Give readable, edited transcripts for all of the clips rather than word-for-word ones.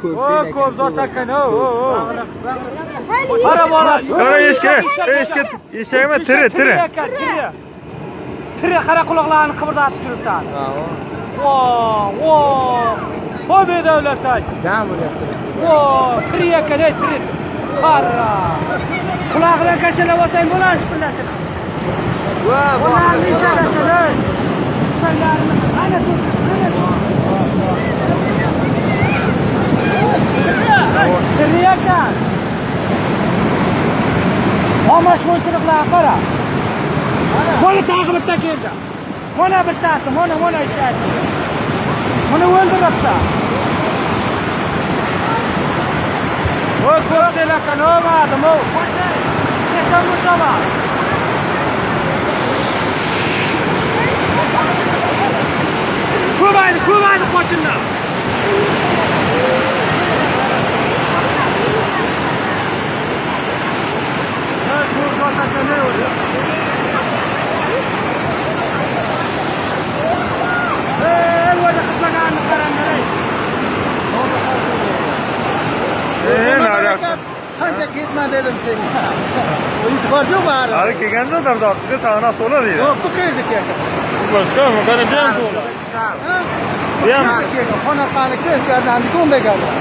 O, ko'p zot ekan, o, o, o. Qara bola. Qara eshak, eshak, eshakmi? Tiri, tiri. Ekan, tiri. Tiri, qara quloqlarini qimirdatib yuribdi. Vo, vo. Voy bedavlat. Dam bo'lyapti. Vo, tiri ekan, ey, tiri. Qara. Qulog'idan kashalab olsang bo'ladi shipirlashini. Va, Ularni isharasan, ey. Tufanglarini ana tur, ana tur. Tiri ekan. Omash mo'ytiriqlarga qara. Mana tag'i bitta keldi. Mana bittasi, mana mana eshak. Buni o'ldiribdi. Voy ko'p selakan olmadim, o. Kesan bu. Ko'paydi, ko'paydi qochinlar. Ha, ko'p zot ne o'zi? Ey, o'zi qizlaganni qaranglar, ey. E, nariyoqda. Qancha ketma dedim senga. E'tibor yo'q bari. Hali kelganda dardorchiga sag'anaq to'la deydi. Yo'q, bu qayerdiki aka? Boshqa, qara bu ham to'la. Bu ham. Xonaqaniki, gazandiki unday gaplar.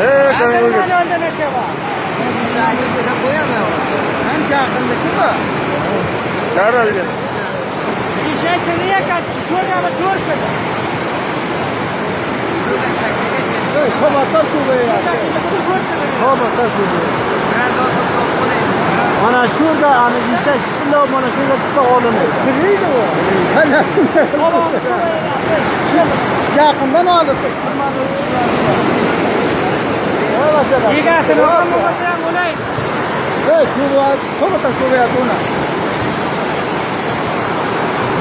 E, qara o'zi. Ondan aka bor. Ancha yaqindiki bu. Qara degan. Eshak tili ekan, sho'rgami to'rt kun. Ey, to'matar ko'payapti. To'matar ko'payapti. Mana shu yerda ana eshak shipillab mana shu yerga chiqsa olinadi. Tiriydi u. Yaqindan olib. Egasini odam bo'lmasa ham o'laydi. Ey, ko'payapti, to'matar ko'payapti uni.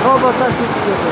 To'matar ko'payapti.